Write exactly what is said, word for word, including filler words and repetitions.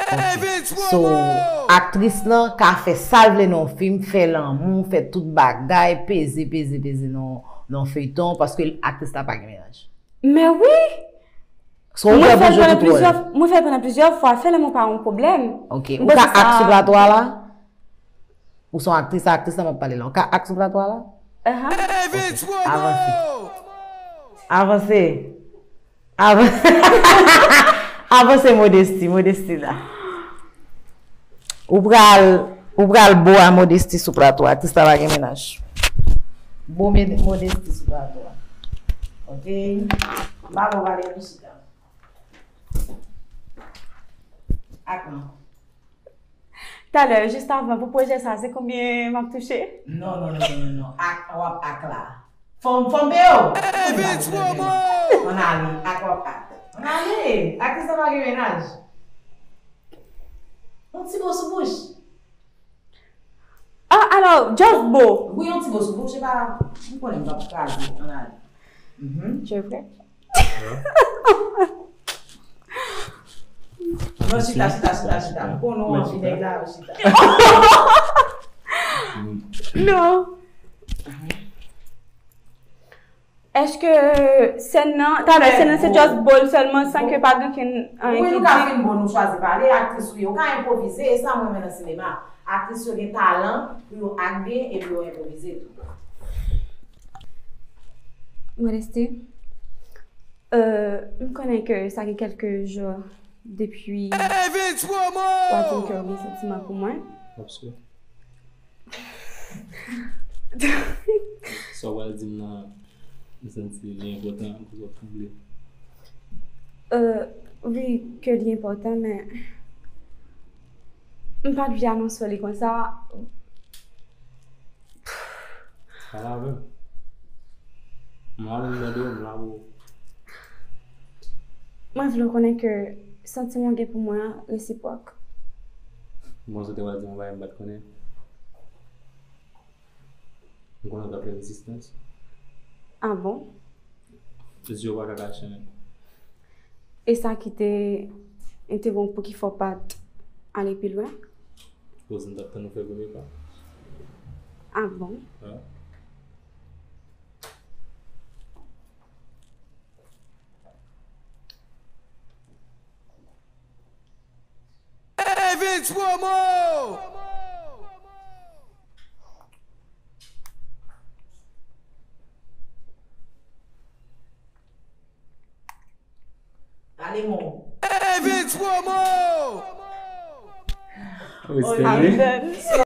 Ok. So, aktris lan ka fè sa l vle nan yon fim, fè lanmou, fè tout bagay, peze, peze, peze nan nan feyton, paske aktris la pa gen mennaj. Men wi! So, ou Mwen fè l pandan plizyè, mwen fè l pandan plizyè fwa, fè lanmou pa yon pwoblèm. Ok. Ou ka ak sou plato a la? Ou se yon aktris, aktris la m ap pale la. Ou ka ak sou plato a la? Avanse. Avanse. Avanse. Avanse, modesti, modesti la. Ou pral, ou pral bo a modesti sou plato a. Aktris la pa gen mennaj. Bo me- modesti sou plato a. Ok? M pa bon pale pou chita. Ak mwen. Talè, jis avan, pou pwojè sa, se konbyen m ap touche? Non, non, non, non, non, non. Ak, w ap ak la. Fò m, fò m peye w. Ann ale, ak w ap ak. Ann ale, aktris la pa gen mennaj. Yon ti bo sou bouch. Ah, alò, just bo. Wi, yon ti bo sou bouch, se pa, m konnen m p ap kraze. Ann ale. Mhm. Je vais. Non, chita, chita, chita, chita. M konnen w anvi nèg la, chita. Non. Èske sèn nan, talè sèn nan se just bo l sèlman san ke pa gen ankenn anyen ki di? Wi, nou ka fin bo, nou chwazi pale, aktris ou ye, ou ka enpwovize, e sa mwen renmen nan sinema. Aktris yo gen talan pou yo ak byen epi yo enpwovize tou. Modesty, euh, m konnen ke sa gen kèlke jou depi w ap di m ke w gen santiman pou mwen. Absolument. Sa w pral di m nan, m santi li enpòtan, akoz w ap tranble. Euh, wi, ke li enpòtan, men m pa t vle anonse w li konsa. Pale avè m. M la pou m tande w, m la pou. Mwen vle w konnen ke santiman w gen pou mwen an resipwòk. Bon, sa w te pral di m yon bagay m pa t konnen. M konnen w t ap fè rezistans. Ah bon? Zye w pa ka kache anyen. E sa ki te entèwonp ou ki fè w pa t ale pi lwen? Koz m t ap tann ou fè premye pa. Ah bon? Wi. Evens Promo! Ale, mon. Evens Promo! Respè, wi.